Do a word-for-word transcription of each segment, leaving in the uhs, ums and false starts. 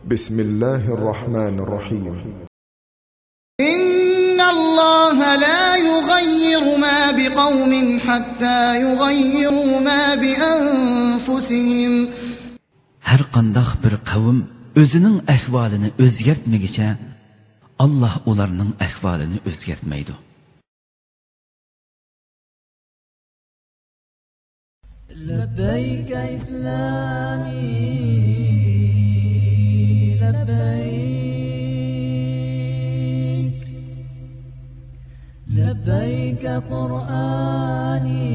بسم الله الرحمن الرحيم. إن الله لا يغير ما بقوم حتى يغيروا ما بأنفسهم. ھەر قانداق بىر قەۋم ئۆزىنىڭ ئەھۋالىنى ئۆزگەرتمىگۈچە، ئاللاھ ئۇلارنىڭ ئەھۋالىنى ئۆزگەرتمەيدۇ. لبيك إسلامي، لبيك، لبيك قرآني،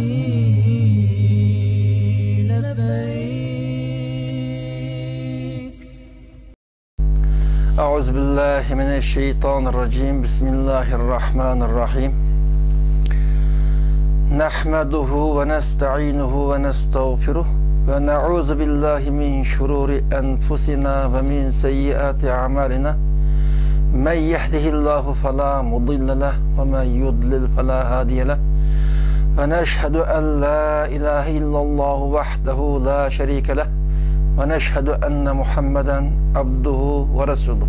لبيك. أعوذ بالله من الشيطان الرجيم. بسم الله الرحمن الرحيم. نحمده ونستعينه ونستغفره، ونعوذ بالله من شرور أنفسنا ومن سيئات أعمالنا. من يهده الله فلا مضل له، ومن يضلل فلا هادي له. ونشهد أن لا إله إلا الله وحده لا شريك له. ونشهد أن محمدا عبده ورسوله.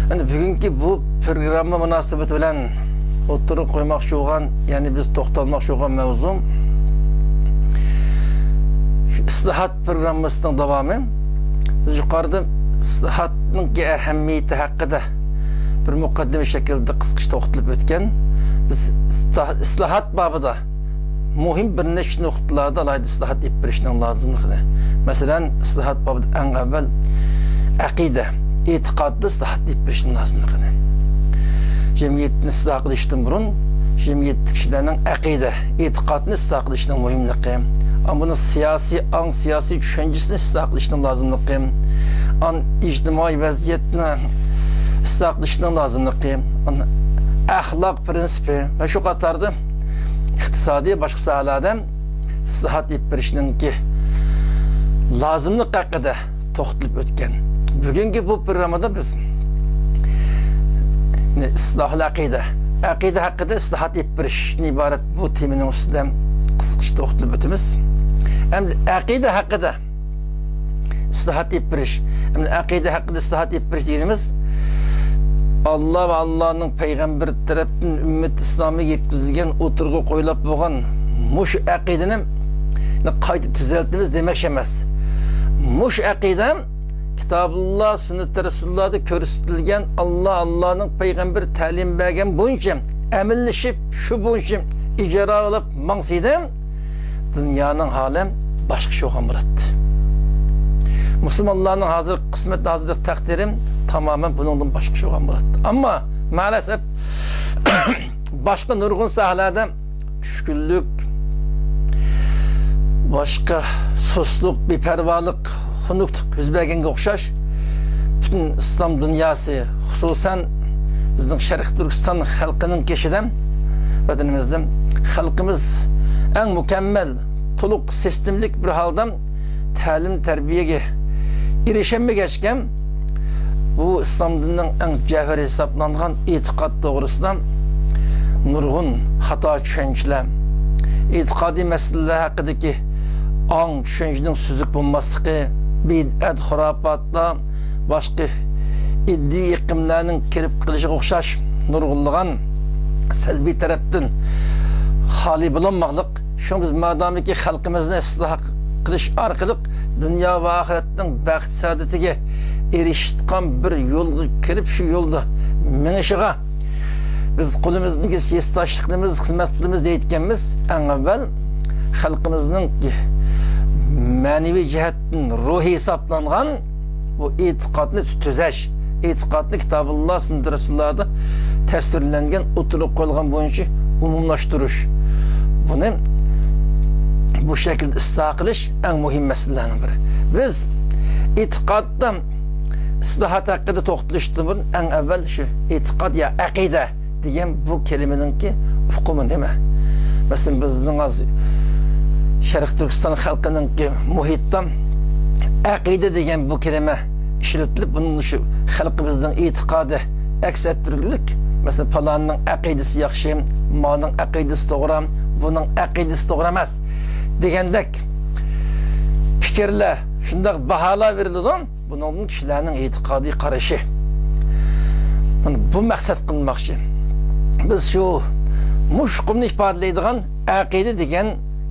ئەمدى بۈگۈنكى بۇ پروگرامما مۇناسىۋىتى بىلەن ئوتتۇرىغا قويماقچى بولغان، يەنى بىز توختالماقچى بولغان مەۋزۇ شۇ ئىسلاھات پروگراممىسىنىڭ داۋامى. بىز يۇقىرىدا ئىسلاھاتنىڭكى ئەھمىيىتى ھەققىدە بىر مۇقەددىمە شەكلىدە قىسقىچە توختىلىپ ئۆتكەن. بىز ئىسلاھ-، ئىسلاھات بابىدا مۇھىم بىر نەچچە نۇقتىلاردا ئالاھىدە ئىسلاھات ئېلىپ بېرىشنىڭ لازىملىقىنى، مەسىلەن، ئىسلاھات بابىدا ئەڭ ئەۋۋەل ئەقىدە، ئېتىقادتا ئىسلاھات ئېلىپ بېرىشنىڭ لازىملىقىنى، جەمئىيەتنى ئىسلاھ قىلىشتىن بۇرۇن جەمئىيەتتىكى كىشىلەرنىڭ ئەقىدە، ئېتىقادىنى ئىسلاھ قىلىشنىڭ مۇھىملىقى، ئاندىن بۇنىڭ سىياسىي ئاڭ، سىياسىي چۈشەنچىسىنى ئىسلاھ قىلىشنىڭ لازىملىقى، ئاندىن ئىجتىمائىي ۋەزىيەتنى ئىسلاھ قىلىشنىڭ لازىملىقى، ئاندىن ئەخلاق پىرىنسىپى ۋە شۇ قاتاردا ئىقتىسادىي، باشقا ساھەلەردە ئىسلاھات ئېلىپ بېرىشنىڭكى لازىملىقى ھەققىدە توختىلىپ ئۆتكەن. بۈگۈنكى بۇ پروگراممىدا بىز ئىسلاھۇل ئەقىدە، ئەقىدە ھەققىدە ئىسلاھات ئېلىپ بېرىشتىن ئىبارەت بۇ تېمىنىڭ ئۈستىدە قىسقىچە توختىلىپ ئۆتىمىز. ئەمدى ئەقىدە ھەققىدە ئىسلاھات ئېلىپ بېرىش. ئەمدى ئەقىدە ھەققىدە ئىسلاھات ئېلىپ بېرىش دېگىنىمىز، ئاللا ۋە ئاللانىڭ پەيغەمبىرى تەرەپتىن ئۈممەت ئىسلامىغا يەتكۈزۈلگەن، ئوتتۇرىغا قويۇلۇپ بولغان مۇشۇ ئەقىدىنى قايتا تۈزەلتىمىز دېمەكچى ئەمەس. مۇشۇ ئەقىدە كىتابۇللا، سۈننىتى رەسۇلۇللادا كۆرسىتىلگەن، ئاللا، ئاللانىڭ پەيغەمبىرى تەلىم بەرگەن بويىچە ئەمەللىشىپ، شۇ بويىچە ئىجرا قىلىپ ماڭسىدى، دۇنيانىڭ ھالى باشقىچە بولغان بولاتتى. مۇسۇلمانلارنىڭ ھازىرقى قىسمەت، ھازىرقى تەقدىرى تامامەن بۇنىڭدىن باشقىچە بولغان بولاتتى. ئەمما مائەلەسەپ، باشقا نۇرغۇن ساھەلەردە چۈشكۈنلۈك، باشقا سۇسلۇق، بىپەرۋالىق، خۇنۈكلۈك يۈز بەرگەنگە ئوخشاش، پۈتۈن ئىسلام دۇنياسى، خۇسۇسەن بىزنىڭ شەرقىي تۈركىستان خەلقىنىڭ كېشىدە، ۋەتىنىمىزدە خەلقىمىز ئەڭ مۇكەممەل، تولۇق سىستېمىلىك بىر ھالدا تەلىم-تەربىيەگە ئېرىشەلمىگەچكە، بۇ ئىسلام دىنىنىڭ ئەڭ جەۋھىرى ھېسابلانغان ئېتىقاد توغرىسىدا نۇرغۇن خاتا چۈشەنچىلەر، ئېتىقادىي مەسىلىلەر ھەققىدىكى ئاڭ چۈشەنچىنىڭ سۈزۈك بولماسلىقى، بىدئەت، خۇراپاتلار، باشقا ئىدىيە ئېقىملارنىڭ كىرىپ قېلىشىغا ئوخشاش نۇرغۇنلىغان سەلبىي تەرەپتىن خالىي بولالماقلىق. شۇڭا بىز مادامىكى خەلقىمىزنى ئىسلاھ قىلىش ئارقىلىق دۇنيا ۋە ئاخىرەتنىڭ بەخت-سائادىتىگە ئېرىشىدىغان بىر يولغا كىرىپ، شۇ يولدا مېڭىشىغا بىز قولىمىزدىن كېلىشىچە ھېسداشلىق قىلىمىز، خىزمەت قىلىمىز دەيدىكەنمىز. ئەڭ ئەۋۋەل خەلقىمىزنىڭ مەنىۋى جەھەتتىن روھى ھېسابلانغان بۇ ئېتىقادنى تۈزەش، ئېتىقادنى كىتابۇللا، سۈننىتى رەسۇلۇللادا تەسۋىرلەنگەن، ئوتتۇرىغا قويۇلغان بويىچە ئومۇملاشتۇرۇش. بۇنى بۇ شەكىلدە ئىسلاھ قىلىش ئەڭ مۇھىم مەسىلىلەرنىڭ بىرى. بىز ئېتىقادتا ئىسلاھات ھەققىدە توختىلىشتىن بۇرۇن، ئەڭ ئەۋۋەل شۇ ئېتىقاد يا ئەقىدە دېگەن بۇ كەلىمىنىڭكى ئۇقۇمى نېمە؟ مەسىلەن، بىزنىڭ ھازىر شەرقىي تۈركىستان خەلقىنىڭكى مۇھىتتا ئەقىدە دېگەن بۇ كەلىمە ئىشلىتىلىپ، بۇنىڭ شۇ خەلقىمىزنىڭ ئېتىقادى ئەكس ئەتتۈرۈلۈك. مەسىلەن، پالاننىڭ ئەقىدىسى ياخشى، مانىڭ ئەقىدىسى توغرا، بۇنىڭ ئەقىدىسى توغرا ئەمەس دېگەندەك پىكىرلەر شۇنداق باھالار بېرىلىدۇ. بۇنىڭدىن كىشىلەرنىڭ ئېتىقادىي قارىشى. مانا بۇ مەقسەت قىلماقچى. بىز شۇ مۇشۇ ئۇقۇمنى ئىپادىلەيدىغان ئەقىدە دېگەن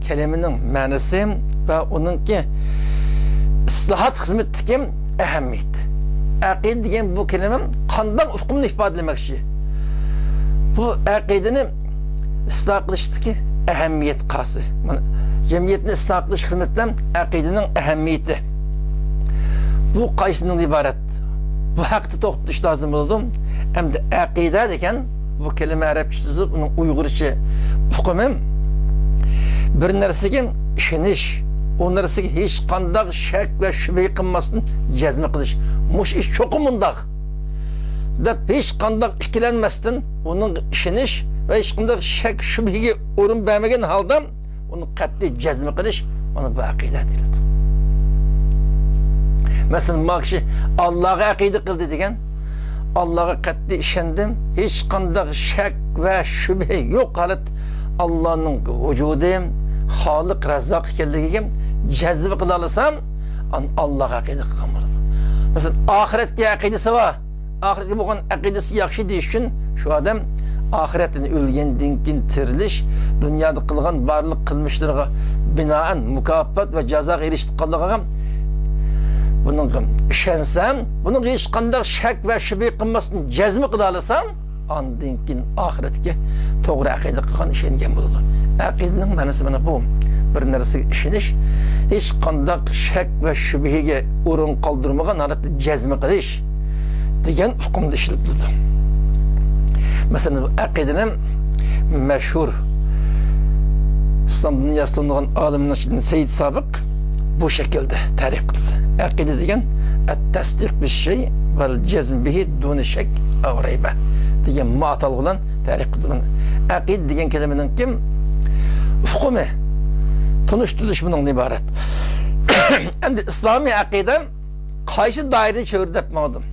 كەلىمىنىڭ مەنىسى ۋە ئۇنىڭكى ئىسلاھات خىزمىتىدىكى ئەھمىيىتى. ئەقىدە دېگەن بۇ كەلىمە قانداق ئۇقۇمنى ئىپادىلىمەكچى؟ بۇ ئەقىدىنى ئىسلاھ قىلىشتىكى ئەھمىيەت قاسى. مانا، جەمئىيەتنى ئىسلاھ قىلىش خىزمىتىدە ئەقىدىنىڭ ئەھمىيىتى. بۇ قايسىدىن ئىبارەت؟ بۇ ھەقتە توختىلىش لازىم بولىدۇ. ئەمدى ئەقىدە دېگەن بۇ كەلىمە ئەرەبچە سۆزى، ئۇنىڭ ئۇيغۇرچە ئۇقۇمى بىر نەرسىگە ئىشىنىش، ئۇ نەرسىگە ھېچقانداق شەك ۋە شۈبھە قىلماستىن جەزم قىلىش. مۇشۇ ئىش چوقۇم مۇنداق دەپ ھېچقانداق ئىككىلەنمەستىن ئۇنىڭغا ئىشىنىش ۋە ھېچقانداق شەك شۈبھىگە ئورۇن بەرمىگەن ھالدا ئۇنى قەتئىي جەزم قىلىش، مانا بۇ ئەقىدە دېيىلىدۇ. مەسىلەن، ما كىشى ئاللاغا ئەقىدە قىلدى دېگەن، ئاللاغا قەتئىي ئىشەندىم، ھېچقانداق شەك ۋە شۈبھە يوق ھالەتتە ئاللانىڭ ۋۇجۇدى، خالىق، راززاق ئىكەنلىكىگە جەزم قىلالىسام، ئان-، ئاللاغا ئەقىدە قىلغان بولىدۇ. مەسىلەن، ئاخىرەتكە ئەقىدىسى بار. ئاخىرەتكە بولغان ئەقىدىسى ياخشى دېيىش ئۈچۈن شۇ ئادەم ئاخىرەتتىن، ئۆلگەندىن كېيىن تىرىلىش، دۇنيادا قىلغان بارلىق قىلمىشلىرىغا بىنائەن مۇكاپات ۋە جازاغا ئېرىشىدىغانلىقىغا بۇنىڭغا ئىشەنسەم، بۇنىڭغا ھېچقانداق شەك ۋە شۈبھە قىلماستىن جەزم قىلالىسام، ئاندىن كېيىن ئاخىرەتكە توغرا ئەقىدە قىلغان، ئىشەنگەن بولىدۇ. ئەقىدىنىڭ مەنىسى مانا بۇ. بىر نەرسىگە ئىشىنىش، ھېچقانداق شەك ۋە شۈبھىگە ئورۇن قالدۇرمىغان ھالەتتە جەزم قىلىش دېگەن ئۇقۇمدا ئىشلىتىلىدۇ. مەسىلەن، بۇ ئەقىدىنى مەشھۇر ئىسلام دۇنياسى تونۇغان ئالىمنىڭ ئىچىدىن سەييىد سابىق بۇ شەكىلدە تەرىپ قىلدى. ئەقىدە دېگەن «ئەت-تەسدىق بىششەي ۋەل جەزم بىھى دۇنە شەك ئەۋ رەيبە» دېگەن مۇ ئاتالغۇ بىلەن تەرىپ قىلدى. ئەقىدە دېگەن كەلىمىنىڭكى ئۇقۇمى، تونۇشتۇرۇلۇشى بۇنىڭدىن ئىبارەت. ئەمدى ئىسلامىي ئەقىدە قايسى دائىرىنى چۆرىدەپ ماڭىدۇ؟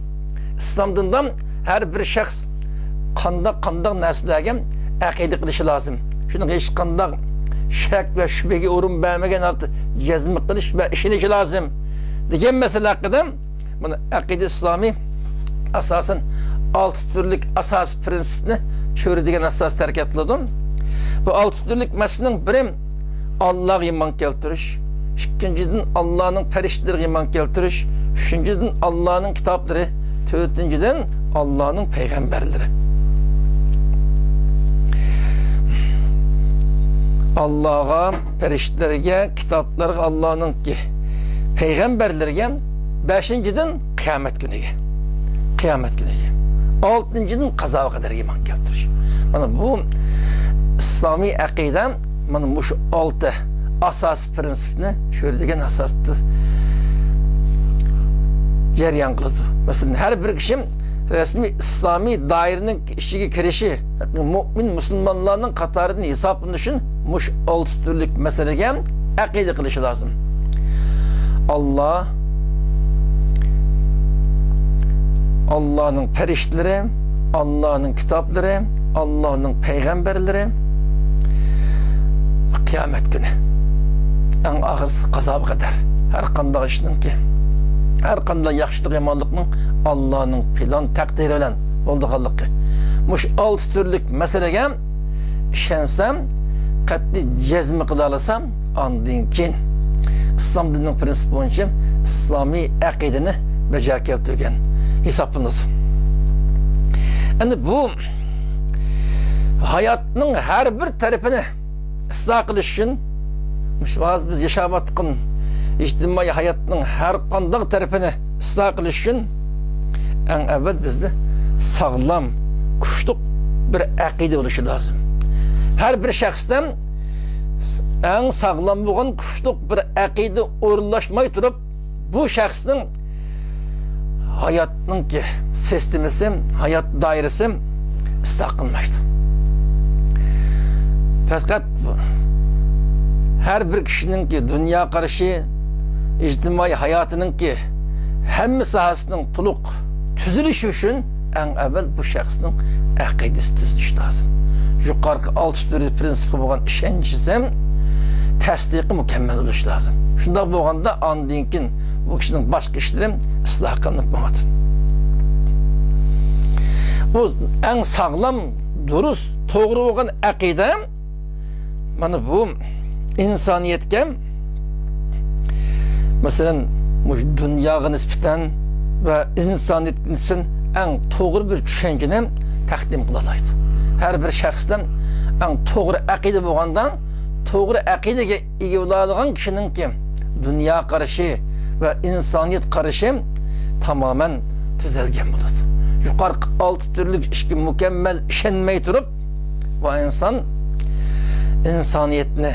ئىسلام دىنىدا ھەر بىر شەخس قانداق، قانداق نەرسىلەرگە ئەقىدە قىلىشى لازىم. شۇنىڭغا ھېچقانداق شەك ۋە شۈبھىگە ئورۇن بەرمىگەن ھالدا جەزم قىلىش ۋە ئىشىنىشى لازىم دېگەن مەسىلە ھەققىدە، مانا، ئەقىدە ئىسلامىي ئاساسەن ئالتە تۈرلۈك ئاساسىي پىرىنسىپنى چۆرىدىگەن ئاساس تەركىب قىلىدۇ. بۇ ئالتە تۈرلۈك مەسىلىنىڭ بىرى ئاللاغا ئىمان كەلتۈرۈش، ئىككىنچىدىن، ئاللانىڭ پەرىشتىلىرىگە ئىمان كەلتۈرۈش، ئۈچىنچىدىن، ئاللانىڭ كىتابلىرى، تۆتىنچىدىن، ئاللانىڭ پەيغەمبەرلىرى. ئاللاغا، پەرىشتىلەرگە، كىتابلارغا، ئاللانىڭكى پەيغەمبەرلىرىگە، بەشىنچىدىن، قىيامەت كۈنىگە، قىيامەت كۈنىگە، ئالتىنچىدىن، قازا ۋە قەدەرگە ئىمان كەلتۈرۈش. مانا بۇ ئىسلامىي ئەقىدە مانا مۇشۇ ئالتە ئاساسىي پىرىنسىپنى چۆرىدىگەن ئاساستا جەريان قىلىدۇ. مەسىلەن، ھەر بىر كىشى رەسمىي ئىسلامىي دائىرىنىڭ ئىچىگە كىرىشى، مۇئمىن مۇسۇلمانلارنىڭ قاتارىدىن ھېسابلىنىشى ئۈچۈن مۇشۇ ئالتە تۈرلۈك مەسىلىگە ئەقىدە قىلىشى لازىم. ئاللا، ئاللانىڭ پەرىشتىلىرى، ئاللانىڭ كىتابلىرى، ئاللانىڭ پەيغەمبەرلىرى، قىيامەت كۈنى، ئەڭ ئاخىرسى قازا ۋە قەدەر. ھەر قانداق ئىشنىڭكى، ھەر قانداق ياخشىلىق، يامانلىقنىڭ ئاللانىڭ پىلان تەقدىرى بىلەن بولىدىغانلىقى. مۇشۇ ئالتە تۈرلۈك مەسىلىگە ئىشەنسەم، قەتئىي جەزم قىلالىسام، ئاندىن كېيىن ئىسلام دىنىنىڭ پرىنسىپى بويىچە ئىسلامىي ئەقىدىنى بەجا كەلتۈرگەن ھېسابلىنىدۇ. ئەمدى بۇ ھاياتنىڭ ھەر بىر تەرىپىنى ئىسلاھ قىلىش ئۈچۈن، مۇشۇ ھازىر بىز ياشاۋاتقان ئىجتىمائىي ھاياتنىڭ ھەر قانداق تەرىپىنى ئىسلاھ قىلىش ئۈچۈن ئەڭ ئەۋۋەل بىزدە ساغلام، كۈچلۈك بىر ئەقىدە بولۇشى لازىم. ھەر بىر شەخستە ئەڭ ساغلام بولغان كۈچلۈك بىر ئەقىدە ئورۇنلاشماي تۇرۇپ، بۇ شەخسنىڭ ھاياتنىڭكى سىستېمىسى، ھايات دائىرىسى ئىسلاھ قىلمايدۇ. پەقەت ھەر بىر كىشىنىڭكى دۇنيا قارىشى، ئىجتىمائىي ھاياتىنىڭكى ھەممە ساھەسىنىڭ تولۇق تۈزۈلۈشى ئۈچۈن ئەڭ ئەۋۋەل بۇ شەخسنىڭ ئەقىدىسى تۈزۈلۈشى لازىم. يۇقىرىقى ئالتە تۈرى پرىنسىپقا بولغان ئىشەنچىسى، تەستىقى مۇكەممەل بولۇشى لازىم. شۇنداق بولغاندا ئاندىن كېيىن بۇ كىشىنىڭ باشقا ئىشلىرى ئىسلاھ قىلىنىپ ماڭىدۇ. بۇ ئەڭ ساغلام، دۇرۇس، توغرا بولغان ئەقىدە، مانا بۇ ئىنسانىيەتكە، مەسىلەن، مۇشۇ دۇنياغا نىسبەتەن ۋە ئىنسانىيەتكە نىسبەتەن ئەڭ توغرا بىر چۈشەنچىنى تەقدىم قىلالايدۇ. ھەر بىر شەخستە ئەڭ توغرا ئەقىدە بولغاندا، توغرا ئەقىدىگە ئىگە بولالىغان كىشىنىڭكى دۇنيا قارىشى ۋە ئىنسانىيەت قارىشى تامامەن تۈزەلگەن بولىدۇ. يۇقىرىقى ئالتە تۈرلۈك ئىشقا مۇكەممەل ئىشەنمەي تۇرۇپ، بۇ ئىنسان ئىنسانىيەتنى،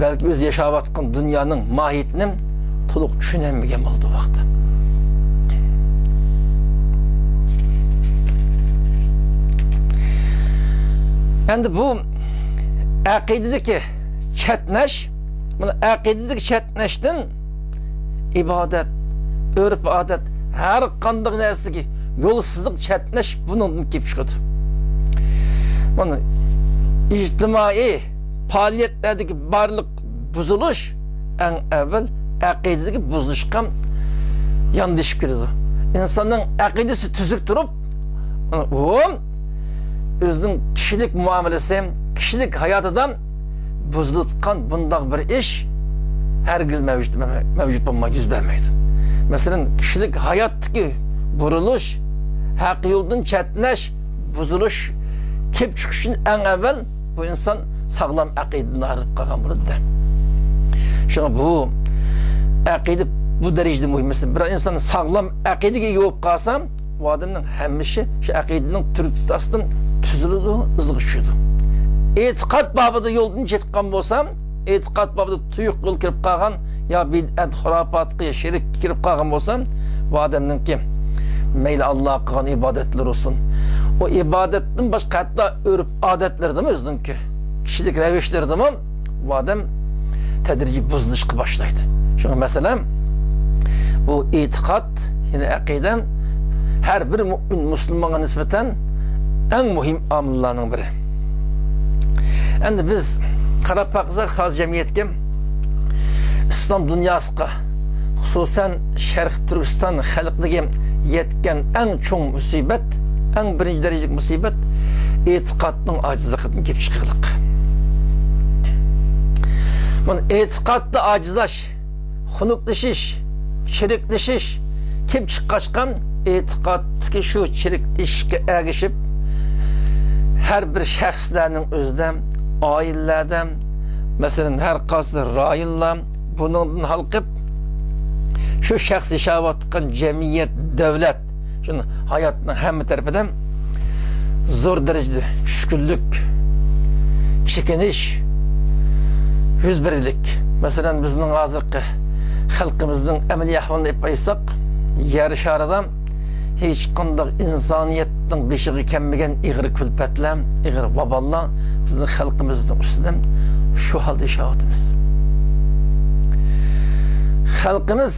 بەلكى ئۆزى ياشاۋاتقان دۇنيانىڭ ماھىيىتىنى تولۇق چۈشىنەلمىگەن بولىدۇ ئۇ ۋاقىتتا. ئەمدى بۇ ئەقىدىدىكى چەتنەش، مانا ئەقىدىدىكى چەتنەشتىن ئىبادەت، ئۆرپ-ئادەت، ھەر قانداق نەرسىدىكى يولسىزلىق، چەتنەش بۇنىڭدىن كېلىپ چىقىدۇ. مانا ئىجتىمائىي پائالىيەتلەردىكى بارلىق بۇزۇلۇش ئەڭ ئەۋۋەل ئەقىدىدىكى بۇزۇلۇشقا ياندىشىپ كېلىدۇ. ئىنساننىڭ ئەقىدىسى تۈزۈك تۇرۇپ، ئۇ ئۆزىنىڭ كىشىلىك مۇئامىلىسى، كىشىلىك ھاياتىدا بۇزۇلۇۋاتقان بۇنداق بىر ئىش ھەرگىز مەۋجۇت، مەۋجۇت بولمايدۇ، يۈز بەرمەيدۇ. مەسىلەن، كىشىلىك ھاياتتىكى بۇرۇلۇش، ھەق يولدىن چەتنەش، بۇزۇلۇش كېلىپ چىقىش ئۈچۈن ئەڭ ئەۋۋەل بۇ ئىنسان ساغلام ئەقىدىدىن ئايرىلىپ قالغان بولىدۇ. شۇڭا بۇ ئەقىدە بۇ دەرىجىدە مۇھىم. مەسىلەن، بىر ئىنسان ساغلام ئەقىدىگە ئىگە بولۇپ قالسا، بۇ ئادەمنىڭ ھەممە ئىشى شۇ ئەقىدىنىڭ تۈرتكىسى ئاستىدا تۈزۈلىدۇ، ئىزغا چۈشىدۇ. ئېتىقاد بابىدا يولدىن چېتىپ قالغان بولسا، ئېتىقاد بابىدا تۇيۇق يول كىرىپ قالغان، يا بىدئەت، خۇراپاتقا، شىرككە كىرىپ قالغان بولسا، بۇ ئادەمنىڭكى مەيلى ئاللاغا قىلغان ئىبادەتلىرى بولسۇن، ئۇ ئىبادەتتىن باشقا ھەتتا ئۆرپ-ئادەتلىرىدىمۇ، ئۆزىنىڭكى كىشىلىك رەۋىشلىرىدىمۇ بۇ ئادەم تەدرىجىي بۇزۇلۇشقا باشلايدۇ. شۇڭا مەسىلەن، بۇ ئېتىقاد، يەنى ئەقىدە ھەر بىر مۇئمىن مۇسۇلمانغا نىسبەتەن ئەڭ مۇھىم ئامىللارنىڭ بىرى. ئەمدى بىز قاراپ باقساق، ھازىر جەمئىيەتكە ئىسلام دۇنياسىغا، خۇسۇسەن شەرقىي تۈركىستان خەلقىگە يەتكەن ئەڭ چوڭ مۇسىبەت، ئەڭ بىرىنچى دەرىجىلىك مۇسىبەت ئېتىقادنىڭ ئاجىزلىقىدىن كېلىپ چىققانلىق. مانا ئېتىقادتا ئاجىزلاش، خۇنۈكلىشىش، چىرىكلىشىش كېلىپ چىققاچقا، ئېتىقادتىكى شۇ چىرىكلىشىشكە ئەگىشىپ، ھەر بىر شەخسلەرنىڭ ئۆزىدە، ئائىلىلەردە، مەسىلەن، ھەر قايسى رايونلار، بۇنىڭدىن ھالقىپ، شۇ شەخس ياشاۋاتقان جەمئىيەت، دۆلەت، شۇ ھاياتنىڭ ھەممە تەرىپىدە زور دەرىجىدە چۈشكۈنلۈك، چېكىنىش يۈز بېرىدىكەن. مەسىلەن، بىزنىڭ ھازىرقى خەلقىمىزنىڭ ئەمەلىي ئەھۋالىنى ئېلىپ ئېيتساق، يەر شارىدا ھېچقانداق ئىنسانىيەتنىڭ بېشىغا كەلمىگەن ئېغىر كۈلپەتلەر، ئېغىر ۋاباللار بىزنىڭ خەلقىمىزنىڭ ئۈستىدە شۇ ھالدا ياشاۋاتىمىز. خەلقىمىز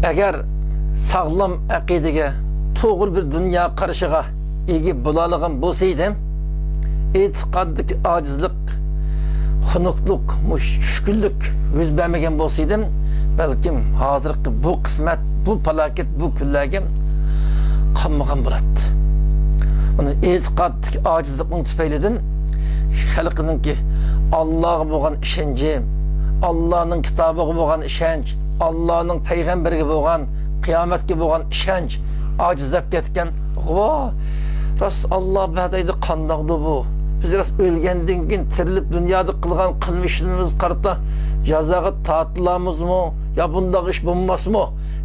ئەگەر ساغلام ئەقىدىگە، توغرا بىر دۇنيا قارىشىغا ئىگە بولالىغان بولسا ئىدى، ئېتىقادتىكى ئاجىزلىق، خۇنۇكلۇق، مۇشۇ چۈشكۈنلۈك يۈز بەرمىگەن بولسا ئىدى، بەلكىم ھازىرقى بۇ قىسمەت، بۇ پالاكەت، بۇ كۈنلەرگە قالمىغان بولاتتى. مانا ئېتىقادتىكى ئاجىزلىقنىڭ تۈپەيلىدىن خەلقىنىڭكى ئاللاغا بولغان ئىشەنچى، ئاللانىڭ كىتابىغا بولغان ئىشەنچ، ئاللانىڭ پەيغەمبىرىگە بولغان، قىيامەتكە بولغان ئىشەنچ ئاجىزلاپ كەتكەن. ۋاھ، راست ئاللا بەر دەيدۇ، قانداقدۇ بۇ؟ بىز راست ئۆلگەندىن كېيىن تىرىلىپ دۇنيادا قىلغان قىلمىشلىرىمىزغا قارىتا جازاغا تارتىلامىزمۇ؟ يا بۇنداق ئىش بولماسمۇ؟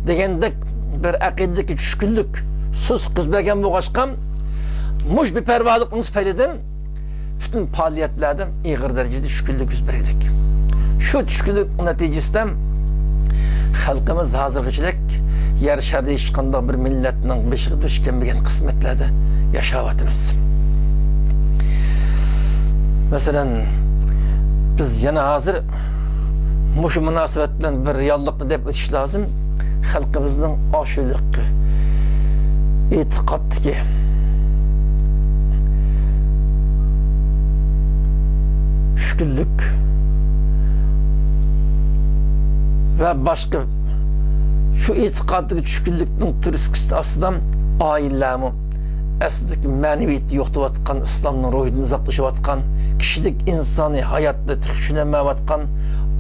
دېگەندەك بىر ئەقىدىدىكى چۈشكۈنلۈك، سۇسلۇق يۈز بەرگەن بولغاچقا، مۇشۇ بىپەرۋالىقنىڭ تۈپەيلىدىن پۈتۈن پائالىيەتلەردە ئېغىر دەرىجىدە چۈشكۈنلۈك يۈز بېرىدىكەن. شۇ چۈشكۈنلۈك نەتىجىسىدە خەلقىمىز ھازىرغىچىلىك يەر شارىدا ھېچقانداق بىر مىللەتنىڭ بېشىغا دۇچ كەلمىگەن قىسمەتلەردە ياشاۋاتىمىز. مەسىلەن، بىز يەنە ھازىر مۇشۇ مۇناسىۋەت بىلەن بىر رېئاللىقنى دەپ ئۆتۈش لازىم. خەلقىمىزنىڭ ئاشۇلۇقى، ئېتىقادتىكى چۈشكۈنلۈك، ۋە باشقا شۇ ئېتىقادتىكى چۈشكۈنلۈكنىڭ تۈرتكىسى ئاستىدا ئائىلىلەرمۇ ئەسلىدىكى مەنىۋىيىتى يوقىتىۋاتقان، ئىسلامنىڭ روھىدىن ئۇزاقلىشىۋاتقان، كىشىلىك ئىنسانىي ھاياتنى تېخى چۈشىنەلمەيۋاتقان،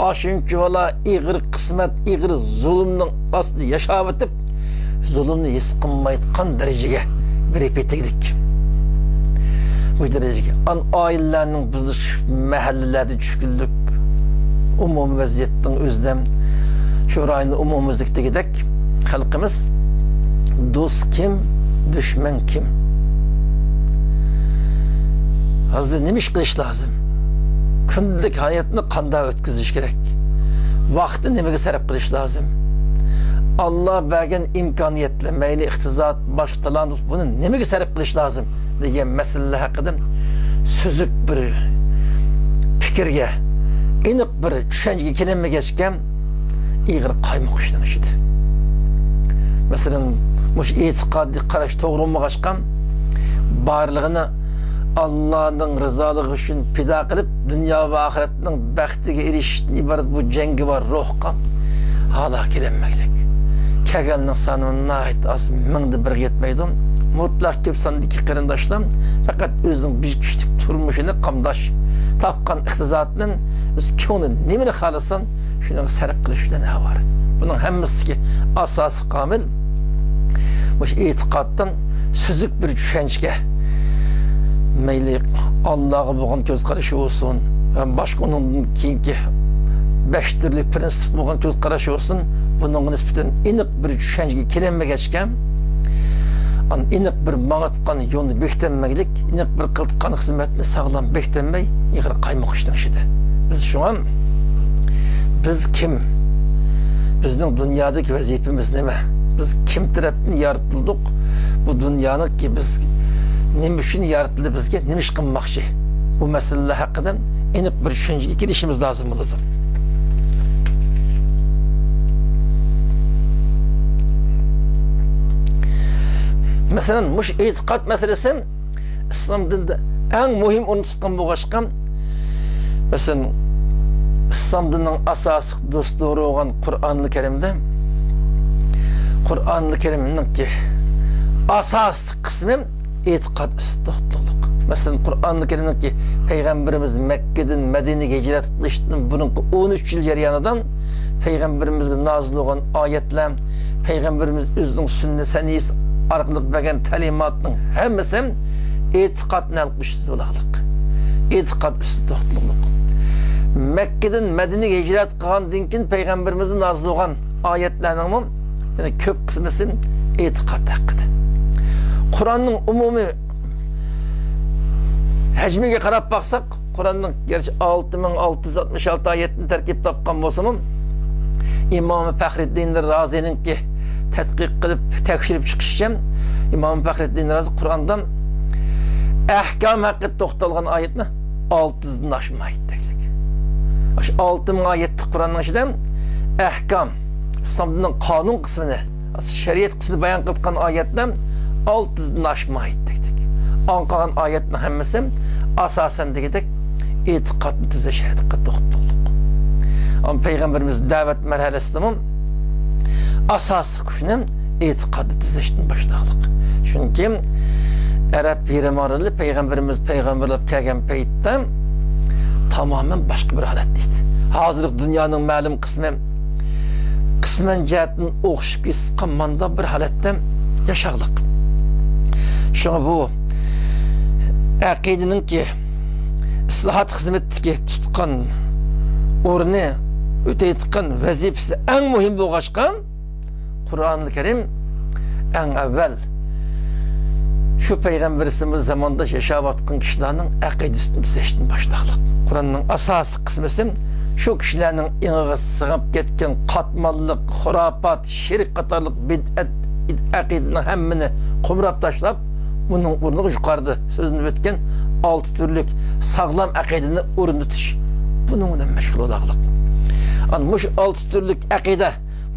ئاشۇنچىۋالا ئېغىر قىسمەت، ئېغىر زۇلۇمنىڭ ئاستىدا ياشاۋېتىپ، زۇلۇمنى ھېس قىلمايدىغان دەرىجىگە بېرىپ يېتىگلىك. بۇ دەرىجىگە. ئان ئائىلىلەرنىڭ بۇزۇلۇش، مەھەللىلەردە چۈشكۈنلۈك، ئومۇمىي ۋەزىيەتنىڭ ئۆزىدە شۇ رايوندا ئومۇميۈزلۈكتىكىدەك خەلقىمىز دوست كىم، دۈشمەن كىم؟ ھازىر نېمە ئىش قىلىش لازىم؟ كۈندىلىك ھاياتنى قانداق ئۆتكۈزۈش كېرەك؟ ۋاقىتنى نېمىگە سەرپ قىلىش لازىم؟ ئاللا بەرگەن ئىمكانىيەتلەر، مەيلى ئىقتىساد، باشقا تالانت، بۇنى نېمىگە سەرپ قىلىش لازىم دېگەن مەسىلىلەر ھەققىدە سۈزۈك بىر پىكىرگە، ئېنىق بىر چۈشەنچىگە كېلەلمىگەچكە، ئېغىر قايمۇق ئىشنىڭ ئىچىدە. مەسىلەن، مۇشۇ ئېتىقادىي قاراش توغرا بولمىغاچقا، بارلىقىنى ئاللانىڭ رىزالىقى ئۈچۈن پىدا قىلىپ، دۇنيا ۋە ئاخىرەتنىڭ بەختىگە ئېرىشىشتىن ئىبارەت بۇ جەڭگىۋار روھقا ھالا كېلەلمەكلىك. كەلگەننىڭ سانى ناھايىتى ئاز، مىڭدا بىرگە يەتمەيدۇ. مۇتلەق كۆپ ساندىكى قېرىنداشلار پەقەت ئۆزىنىڭ بىر كىشىلىك تۇرمۇشىنى قامداش، تاپقان ئىقتىسادىنى ئۆز كۆڭلى نېمىنى خالىسا، شۇنىڭغا سەرپ قىلىش بىلەن ئاۋارە. بۇنىڭ ھەممىسىدىكى ئاساسلىق ئامىل مۇشۇ ئېتىقادتىن سۈزۈك بىر چۈشەنچىگە، مەيلى ئاللاغا بولغان كۆز قارىشى بولسۇن، ھەم باشقا ئۇنىڭدىن كېيىنكى بەش تۈرلۈك پىرىنسىپ بولغان كۆز قارىشى بولسۇن، بۇنىڭغا نىسبەتەن ئېنىق بىر چۈشەنچىگە كېلەلمىگەچكە، ئان-، ئېنىق بىر ماڭىدىغان يولنى بېكىتەلمەگلىك، ئېنىق بىر قىلىدىغان خىزمەتنى ساغلام بېكىتەلمەي، ئېغىر قايمۇق ئىشنىڭ ئىچىدە. بىز شۇڭا، بىز كىم؟ بىزنىڭ دۇنيادىكى ۋەزىپىمىز نېمە؟ بىز كىم تەرەپتىن يارىتىلدۇق؟ بۇ دۇنيانىڭكى بىز نېمە ئۈچۈن يارىتىلدى؟ بىزگە نېمە ئىش قىلماقچى؟ بۇ مەسىلىلەر ھەققىدە ئېنىق بىر چۈشەنچىگە كېلىشىمىز لازىم بولىدۇ. مەسىلەن، مۇشۇ ئېتىقاد مەسىلىسى ئىسلام دىنىدا ئەڭ مۇھىم ئورۇن تۇتقان بولغاچقا، مەسىلەن، ئىسلام دىنىنىڭ ئاساسلىق دەستۇرى بولغان قۇرئانى كەرىمدە، قۇرئانى كەرىمنىڭكى ئاساسلىق قىسمى ئېتىقاد ئۈستىدە توختىلىدۇق. مەسىلەن، قۇرئانى كەرىمنىڭكى پەيغەمبىرىمىز مەككىدىن مەدىنىگە ھىجرەت قىلىشتىن بۇرۇنقى ئون ئۈچ يىل جەريانىدا پەيغەمبىرىمىزگە نازىل بولغان ئايەتلەر، پەيغەمبىرىمىز ئۆزىنىڭ سۈننە سەنىيىسى ئارقىلىق بەرگەن تەلىماتنىڭ ھەممىسى ئېتىقادنى ھەل قىلىش ئۈستىدە بولاقلىق. ئېتىقاد ئۈستىدە توختىلىقلىق. مەككىدىن مەدىنىگە ھىجرەت قىلغاندىن كېيىن پەيغەمبىرىمىزگە نازىل بولغان ئايەتلەرنىڭمۇ يەنە كۆپ قىسمىسى ئېتىقاد ھەققىدە. قۇرئاننىڭ ئومۇمىي ھەجمىگە قاراپ باقساق، قۇرئاننىڭ گەرچە ئالتە مىڭ ئالتە يۈز ئاتمىش ئالتە ئايەتتىن تەركىب تاپقان بولسىمۇ، ئىمام پەخرىددىن رازىنىڭكى تەتقىق قىلىپ تەكشۈرۈپ چىقىشىچە، ئىمام پەخرىددىن رازى قۇرئاندا ئەھكام ھەققىدە توختالغان ئايەتنى ئالتە يۈزدىن ئاشمايدۇ دەيدۇ. شۇ ئالتە مىڭ ئايەتلىك قۇرئاننىڭ ئىچىدە ئەھكام، ئىسلام دىنىنىڭ قانۇن قىسمىنى، شەرىئەت قىسمىنى بايان قىلىدىغان ئايەتلەر ئالتە يۈزدىن ئاشمايدۇ دېدۇق. ئاڭ قالغان ئايەتنىڭ ھەممىسى ئاساسەن دېگۈدەك ئېتىقادنى تۈزەش ھەققىدە توختالدۇق. ئەمما پەيغەمبىرىمىز دەۋەت مەرھەلىسىدىمۇ ئاساسلىق كۈچنى ئېتىقادنى تۈزەشتىن باشلاغلىق. چۈنكى ئەرەب يېرىم ئارىلى پەيغەمبىرىمىز پەيغەمبەرلەپ كەلگەن پەيتتە تامامەن باشقا بىر ھالەتتە ئىدى. ھازىرقى دۇنيانىڭ مەلۇم قىسمى قىسمەن جەھەتتىن ئوخشىشىپ كېتىۋاتقان مانداق بىر ھالەتتە ياشاغلىق. شۇڭا بۇ ئەقىدىنىڭكى ئىسلاھات خىزمىتىدىكى تۇتقان ئورنى، ئۆتەيدىغان ۋەزىپىسى ئەڭ مۇھىم بولغاچقا، قۇرئانى كەرىم ئەڭ ئەۋۋەل شۇ پەيغەمبىرىمىز زاماندا ياشاۋاتقان كىشىلەرنىڭ ئەقىدىسىنى تۈزەشتىن باشلاقلىق. قۇرئاننىڭ ئاساسىي قىسمىسى شۇ كىشىلەرنىڭ ئېڭىغا سىڭىپ كەتكەن قاتماللىق، خۇراپات، شىرك قاتارلىق بىدئەت ئەقىدىنىڭ ھەممىنى قومۇراپ تاشلاپ، ئۇنىڭ ئورنىغا يۇقىرىدا سۆزلىنىپ ئۆتكەن ئالتە تۈرلۈك ساغلام ئەقىدىنى ئورنىتىش، بۇنىڭ بىلەن مەشغۇل بولاغلىق. ئان مۇشۇ ئالتە تۈرلۈك ئەقىدە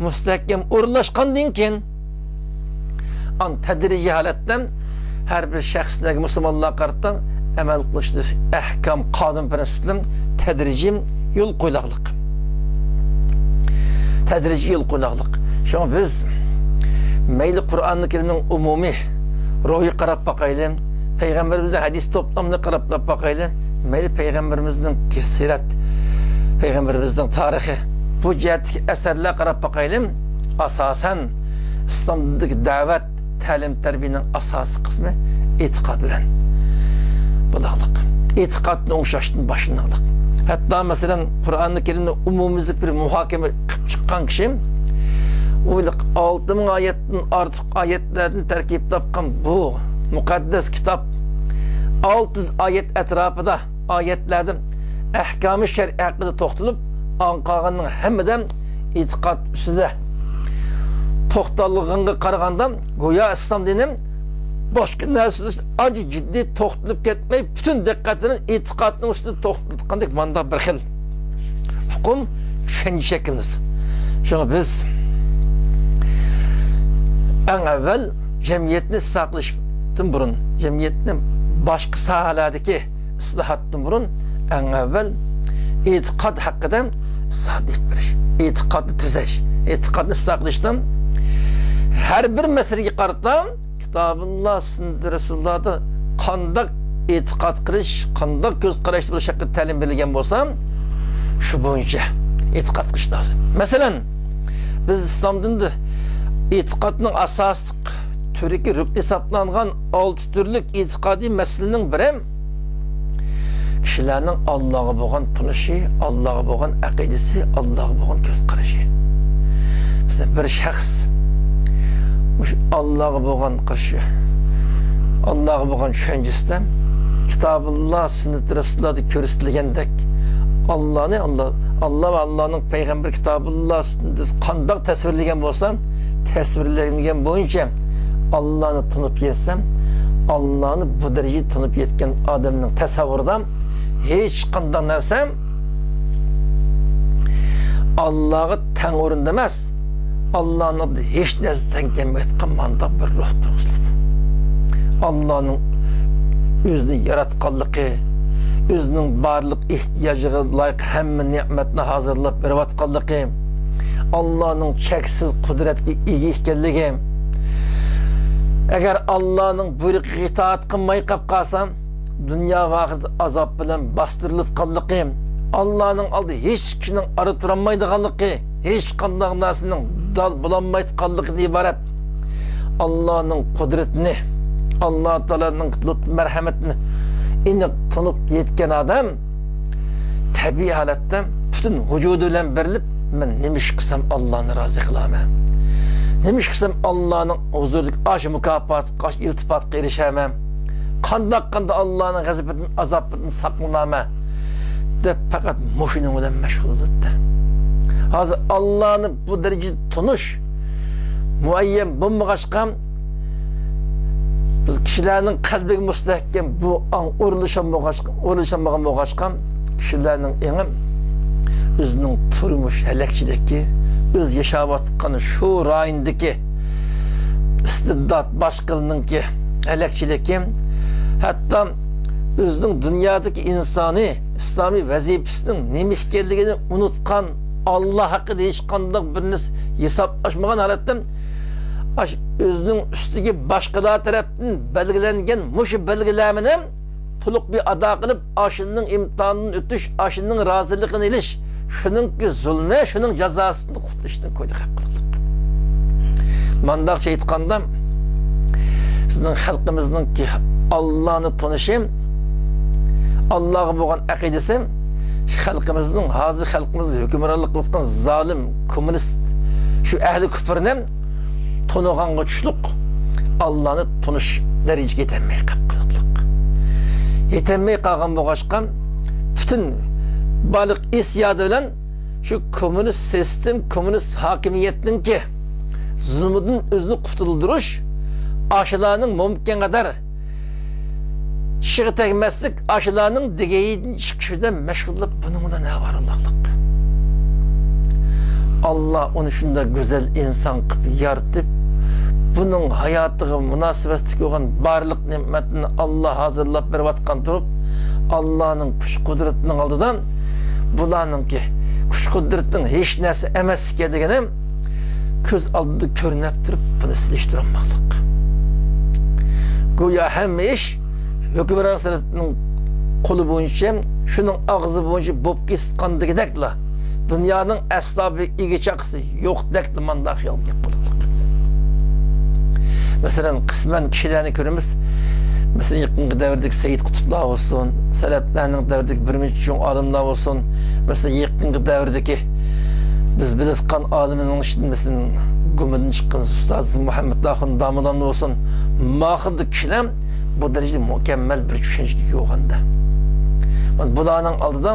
مۇستەھكەم ئورۇنلاشقاندىن كېيىن، ئان تەدرىجىي ھالەتتە ھەر بىر شەخسلەرگە، مۇسۇلمانلارغا قارىتا ئەمەل قىلىشتا ئەھكام، قانۇن، پىرىنسىپلىرى تەدرىجىي يول قويۇلاغلىق. تەدرىجىي يول قويۇلۇقلۇق. شۇڭا بىز مەيلى قۇرئانى كەرىمنىڭ ئومۇمىي روھىغا قاراپ باقايلى، پەيغەمبىرىمىزنىڭ ھەدىس توپلىمىغا قاراپ باقايلى، مەيلى پەيغەمبىرىمىزنىڭ سىرەت، پەيغەمبىرىمىزنىڭ تارىخى، بۇ جەھەتتىكى ئەسەرلەرگە قاراپ باقايلى. ئاساسەن، ئىسلام دىنىدىكى دەۋەت، تەلىم-تەربىيەنىڭ ئاساسىي قىسمى ئېتىقاد بىلەن بولۇقلۇق. ئېتىقادنى ئوڭشاشتىن باشلىنىقلىق. ھەتتا، مەسىلەن، قۇرئانى كەرىمنى ئومۇميۈزلۈك بىر مۇھاكىمە قىلىپ چىققان كىشى، ئۇ ئالتە مىڭ ئايەتتىن ئارتۇق ئايەتلەردىن تەركىب تاپقان بۇ مۇقەددەس كىتاب ئالتە يۈز ئايەت ئەتراپىدا، ئايەتلەردە ئەھكامى شەرئىي ھەققىدە توختىلىپ، ئاڭ قالغاننىڭ ھەممىدە ئېتىقاد ئۈستىدە توختالغانغا قارىغاندا، گويا ئىسلام دىنى باشقا نەرسىلەر ئۈستىدە ئانچە جىددىي توختىلىپ كەتمەي، پۈتۈن دىققەتىنى ئېتىقادنىڭ ئۈستىدە توختىتىۋاتقاندەك مانداق بىر خىل ئۇقۇم، چۈشەنچە شەكىللىنىدۇ. شۇڭا بىز ئەڭ ئەۋۋەل جەمئىيەتنى ئىسلاھ قىلىشتىن بۇرۇن، جەمئىيەتنى باشقا ساھەلەردىكى ئىسلاھاتتىن بۇرۇن ئەڭ ئەۋۋەل ئېتىقاد ھەققىدە ئىسلاھات ئېلىپ بېرىش، ئېتىقادنى تۈزەش، ئېتىقادنى ئىسلاھ قىلىشتا ھەر بىر مەسىلىگە قارىتا كىتابۇللا، سۈننىتى رەسۇلۇللادا قانداق ئېتىقاد قىلىش، قانداق كۆز قاراش بولۇش ھەققىدە تەلىم بېرىلگەن بولسا، شۇ بويىچە ئېتىقاد قىلىش لازىم. مەسىلەن، بىز ئىسلام دىنىدا ئېتىقادنىڭ ئاساسلىق تۈركى، رۈكنى ھېسابلانغان ئالتە تۈرلۈك ئېتىقادىي مەسىلىنىڭ بىرى، كىشىلەرنىڭ ئاللاغا بولغان تونۇشى، ئاللاغا بولغان ئەقىدىسى، ئاللاغا بولغان كۆز قارىشى. مەسىلەن، بىر شەخس مۇشۇ ئاللاغا بولغان قارىشى، ئاللاغا بولغان چۈشەنچىسىدە كىتابۇللا، سۈننىتى رەسۇلۇللادا كۆرسىتىلگەندەك ئاللانى، ئاللا، ئاللا ۋە ئاللانىڭ پەيغەمبىرى كىتابۇللا، سۈننىتى قانداق تەسۋىرلىگەن بولسا، تەسۋىرلەنگەن بويىچە ئاللانى تونۇپ يەتسە، ئاللانى بۇ دەرىجىدە تونۇپ يەتكەن ئادەمنىڭ تەسەۋۋۇرىدا ھېچقانداق نەرسە ئاللاغا تەڭ ئورۇندا ئەمەس، ئاللانىڭ ھېچ نەرسە تەڭ كەلمەيدىغان مانداق بىر روھ تۇرغۇزۇلىدۇ. ئاللانىڭ ئۆزىنى ياراتقانلىقى، ئۆزىنىڭ بارلىق ئېھتىياجىغا لايىق ھەممە نېمەتنى ھازىرلاپ بېرىۋاتقانلىقى، ئاللانىڭ چەكسىز قۇدرەتكە ئىگە ئىكەنلىكى، ئەگەر ئاللانىڭ بۇيرۇقىغا ئىتائەت قىلماي قېلىپ قالسا، دۇنيا ۋە ئاخىرەتتە ئازاب بىلەن باستۇرۇلۇۋاتقانلىقى، ئاللانىڭ ئالدىدا ھېچ كىشىنىڭ ئارا تۇرالمايدىغانلىقى، ھېچقانداق نەرسىنىڭ دال بولالمايدىغانلىقىدىن ئىبارەت ئاللانىڭ قۇدرىتىنى، ئاللا تائالانىڭ لۇتپى مەرھەمىتىنى ئېنىق تونۇپ يەتكەن ئادەم تەبىئىي ھالەتتە پۈتۈن ۋۇجۇدى بىلەن بېرىلىپ، مەن نېمە ئىش قىلسام ئاللانى رازى قىلامەن؟ نېمە ئىش قىلسام ئاللانىڭ ھۇزۇرىدىكى ئاشۇ مۇكاپاتقا، ئاشۇ ئىلتىپاتقا ئېرىشەمەن؟ قانداق قىلغاندا ئاللانىڭ غەزىپىدىن، ئازابىدىن ساقلىنامەن؟ دەپ پەقەت مۇشۇنىڭ بىلەن مەشغۇل بولاتتى. ھازىر ئاللانى بۇ دەرىجىدە تونۇش مۇئەييەن بولمىغاچقا، بىز كىشىلەرنىڭ قەلبىگە مۇستەھكەم بۇ ئاڭ ئورۇنلىشالمىغاچقا، ئورۇنلىشالمىغان بولغاچقا، كىشىلەرنىڭ ئېڭى ئۆزىنىڭ تۇرمۇش ھەلەكچىلىكى، ئۆزى ياشاۋاتقان شۇ رايوندىكى ئىستىبدات باشقىلىرىنىڭكى ھەلەكچىلىكى، ھەتتا ئۆزىنىڭ دۇنيادىكى ئىنسانىي ئىسلامىي ۋەزىپىسىنىڭ نېمە ئىكەنلىكىنى ئۇنتۇغان، ئاللا ھەققىدە ھېچقانداق بىر نەرسە ھېسابلاشمىغان ھالەتتە، ئاش-، ئۆزىنىڭ ئۈستىگە باشقىلار تەرەپتىن بەلگىلەنگەن مۇشۇ بەلگىلەمىنى تولۇق بىر ئادا قىلىپ، ئاشۇنىڭ ئىمتىھانىدىن ئۆتۈش، ئاشۇنىڭ رازىلىقىنى ئېلىش، شۇنىڭكى زۇلمى، شۇنىڭ جازاسىنى قۇتۇلۇشتىن كويدا خەپ قىلىقلىق. مانداقچە ئېيتقاندا، بىزنىڭ خەلقىمىزنىڭكى ئاللانى تونۇشى، ئاللاغا بولغان ئەقىدىسى، خەلقىمىزنىڭ، ھازىر خەلقىمىزنى ھۆكۈمرانلىق قىلىۋاتقان زالىم، كوممۇنىست، شۇ ئەھلى كۇپرنى تونۇغانغا چۈشلۈق ئاللانى تونۇش دەرىجىگە يېتەلمەي قېلىپ قالغانلىق. يېتەلمەي قالغان بولغاچقا، پۈتۈن بارلىق ھېسسىياتى بىلەن شۇ كوممۇنىست سىستېم، كوممۇنىست ھاكىمىيەتنىڭكى زۇلمىدىن ئۆزىنى قۇتۇلدۇرۇش، ئاشۇلارنىڭ مۇمكىن قەدەر چىشىغا تەگمەسلىك، ئاشۇلارنىڭ دېگىنىدىن چىقىش بىلەن مەشغۇللىنىپ، بۇنىڭ بىلەن ئاۋارە بولۇقلۇق. ئاللا ئۇنى شۇنداق گۈزەل ئىنسان قىلىپ يارىتىپ، بۇنىڭ ھاياتىغا مۇناسىۋەتلىك بولغان بارلىق نېمەتنى ئاللا ھازىرلاپ بېرىۋاتقان تۇرۇپ، ئاللانىڭ كۈچ قۇدرىتىنىڭ ئالدىدا بۇلارنىڭكى كۈچ-قۇدرىتىنىڭ ھېچ نەرسە ئەمەس ئىكەنلىكىنى كۆز ئالدىدا كۆرۈنۈپ تۇرۇپ، بۇنى سېلىشتۇرالماقلىق. گويا ھەممە ئىش ھۆكۈمران سىنىپنىڭ قولى بويىچە، شۇنىڭ ئاغزى بويىچە بولۇپ كېتىۋاتقاندىكىدەكلا، دۇنيانىڭ ئەسلا بىر ئىگە-چاقىسى يوقتەكلا مانداق خىيال گەپ بولىدۇ. مەسىلەن، قىسمەن كىشىلەرنى كۆرىمىز. مەسىلەن، يېقىنقى دەۋردىكى سەييىد قۇتۇپلار بولسۇن، سەلەپلەرنىڭ دەۋرىدىكى بىر نەچچە چوڭ ئالىملار بولسۇن. مەسىلەن، يېقىنقى دەۋردىكى بىز بىلىۋاتقان ئالىمنىڭ ئىچىدىن، مەسىلەن، گۇمىدىن چىققان ئۇستاز مۇھەممەد ئاخۇن داموللامنى بولسۇن، ماخىلدىكى كىشىلەر بۇ دەرىجىدە مۇكەممەل بىر چۈشەنچىگە ئىگە بولغاندا، مانا بۇلارنىڭ ئالدىدا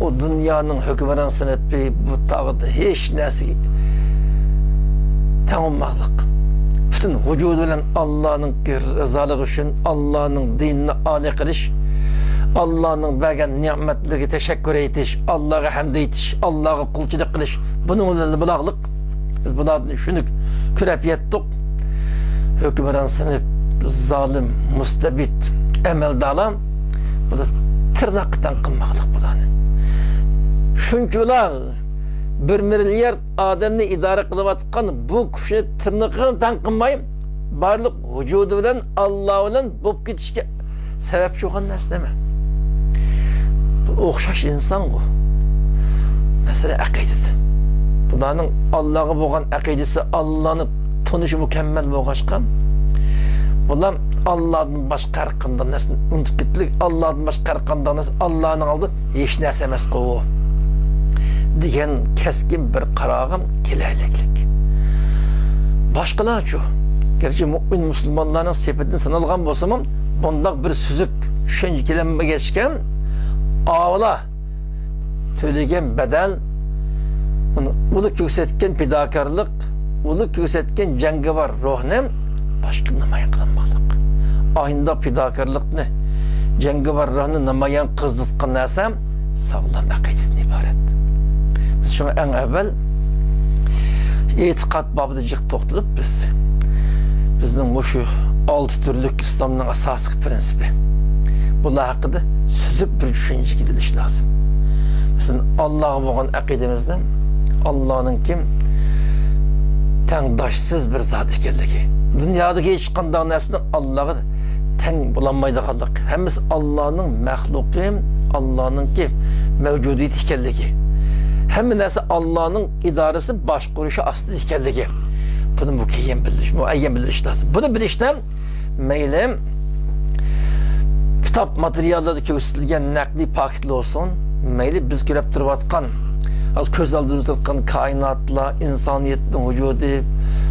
ئۇ دۇنيانىڭ ھۆكۈمران سىنىپى بۇ تاغدا ھېچ نەرسىگە تەڭ بولماقلىق. پۈتۈن ۋۇجۇدى بىلەن ئاللانىڭ رىزالىقى ئۈچۈن، ئاللانىڭ دىنىنى ئالىي قىلىش، ئاللانىڭ بەرگەن نېمەتلىرىگە تەشەككۈر ئېيتىش، ئاللاغا ھەمد ئېيتىش، ئاللاغا قۇلچىلىق قىلىش، بۇنىڭ بىلەن بولاغلىق. بىز بۇلاردىن شۇنى كۆرۈپ يەتتۇق. ھۆكۈمران سىنىپ، زالىم، مۇستەبىت ئەمەلدارلار بۇلار تىرناققا تەڭ قىلماقلىق بۇلارنى. شۇنچىلا بىر مىليارد ئادەمنى ئىدارە قىلىۋاتقان بۇ كۈچنى تىرنىقىغا تەڭ قىلماي، بارلىق ۋۇجۇدى بىلەن ئاللا بىلەن بولۇپ كېتىشكە سەۋەبچى بولغان نەرسە نېمە؟ بۇ ئوخشاش ئىنسانغۇ. مەسىلە ئەقىدىدە. بۇلارنىڭ ئاللاغا بولغان ئەقىدىسى، ئاللانى تونۇشى مۇكەممەل بولغاچقا، بۇلار ئاللادىن باشقا ھەر قانداق نەرسىنى ئۇنتۇپ كېتىدۇ. ئاللادىن باشقا ھەر قانداق نەرسە ئاللانىڭ ئالدىدا ھېچ نەرسە ئەمەسقۇ دېگەن كەسكىن بىر قارارغا كېلەلىكلىك. باشقىلارچۇ؟ گەرچە مۇئمىن مۇسۇلمانلارنىڭ سېپىدىن سانالغان بولسىمۇ، بۇنداق بىر سۈزۈك چۈشەنچە كېلەلمىگەچكە، ئاۋۇلار تۆلىگەن بەدەل، ئۇلار كۆرسەتكەن پىداكارلىق، ئۇلار كۆرسەتكەن جەڭگىۋار روھنى باشقا نامايان قىلالماقلىق. ئاينىدا پىداكارلىقنى، جەڭگىۋار روھنى نامايان قىلىدىغان نەرسە ساغلام ئەقىدىدىن ئىبارەت. بىز شۇڭا ئەڭ ئەۋۋەل ئېتىقاد بابىدا جىق توختىلىپ، بىز، بىزنىڭ مۇشۇ ئالتە تۈرلۈك ئىسلامنىڭ ئاساسلىق پىرىنسىپى، بۇلار ھەققىدە سۈزۈك بىر چۈشەنچىگە كېلىش لازىم. مەسىلەن، ئاللاغا بولغان ئەقىدىمىزدە ئاللانىڭكى تەڭداشسىز بىر زات ئىكەنلىكى، دۇنيادىكى ھېچقانداق نەرسىنىڭ ئاللاغا تەڭ بولالمايدىغانلىق، ھەممىسى ئاللانىڭ مەخلۇقى، ئاللانىڭكى مەۋجۇدىيىتى ئىكەنلىكى، ھەممە نەرسە ئاللانىڭ ئىدارىسى، باشقۇرۇشى ئاستىدا ئىكەنلىكى، بۇنى مۇكەييەن بىلىش، مۇئەييەن بىلىش لازىم. بۇنى بىلىشتە مەيلى كىتاب ماتېرىياللىرىدا كۆرسىتىلگەن نەقلىي پاكىتلار بولسۇن، مەيلى بىز كۆرۈپ تۇرۇۋاتقان ھازىر كۆز ئالدىمىزدا تۇرۇۋاتقان كائىناتلار، ئىنسانىيەتنىڭ ۋۇجۇدى،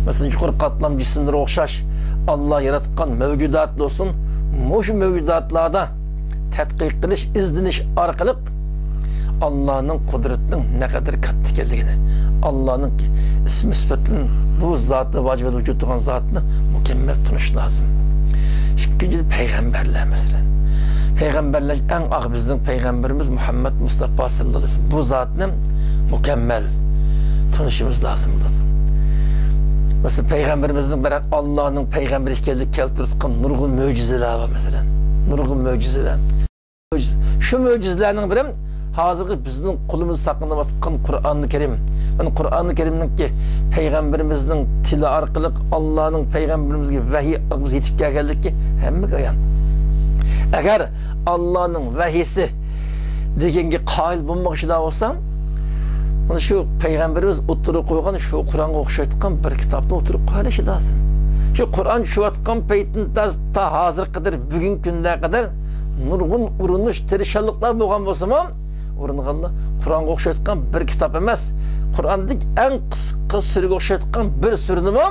مەسىلەن، يۇقىرى قاتلام جىسىملىرىگە ئوخشاش ئاللا ياراتقان مەۋجۇدات بولسۇن، مۇشۇ مەۋجۇداتلاردا تەتقىق قىلىش، ئىزدىنىش ئارقىلىق ئاللانىڭ قۇدرىتىنىڭ نەقەدەر كاتتا ئىكەنلىكىنى، ئاللانىڭ ئىسمى سۈپەتلىرىنى، بۇ زاتنى ۋاجىبەت ۋۇجۇد تۇرغان زاتنى مۇكەممەل تونۇش لازىم. ئىككىنچىدىن، پەيغەمبەرلەر مەسىلەن. پەيغەمبەرلەر ئەڭ ئاخىر بىزنىڭ پەيغەمبىرىمىز مۇھەممەد مۇستەپا ساللاللاھۇ ئەلەيھى ۋەسەللەم. بۇ زاتنى مۇكەممەل تونۇشىمىز لازىم بولىدۇ. مەسىلەن، پەيغەمبىرىمىزنىڭ بىر ئاللانىڭ پەيغەمبىرى ئىكەنلىكى كەلتۈرۈۋاتقان نۇرغۇن مۆجىزىلەر بار، مەسىلەن. نۇرغۇن مۆجىزىلەر. شۇ مۆجىزىلەرنىڭ بىرى ھازىرقى بىزنىڭ قولىمىزدا ساقلىنىۋاتقان قۇرئانى كەرىم. مانا قۇرئانى كەرىمنىڭكى پەيغەمبىرىمىزنىڭ تىلى ئارقىلىق ئاللانىڭ پەيغەمبىرىمىزگە ۋەھىي ئارقىلىق يېتىپ كەلگەنلىكى ھەممىگە ئايان. ئەگەر ئاللانىڭ ۋەھىيسى دېگەنگە قايىل بولمىغۇچىلار بولسا، مانا شۇ پەيغەمبىرىمىز ئوتتۇرىغا قويغان شۇ قۇرئانغا ئوخشايدىغان بىر كىتابنى ئوتتۇرىغا قويۇۋېلىشى لازىم. شۇ قۇرئان چۈشۈۋاتقان پەيتتىن تا، تا ھازىرغا قەدەر، بۈگۈنكى كۈنلەرگە قەدەر نۇرغۇن ئۇرۇنۇش، تىرىشچانلىقلار بولغان بولسىمۇ، ئۇرۇنغانلار قۇرئانغا ئوخشايدىغان بىر كىتاب ئەمەس، قۇرئاندىكى ئەڭ قىسقا سۈرىگە ئوخشايدىغان بىر سۈرىنىمۇ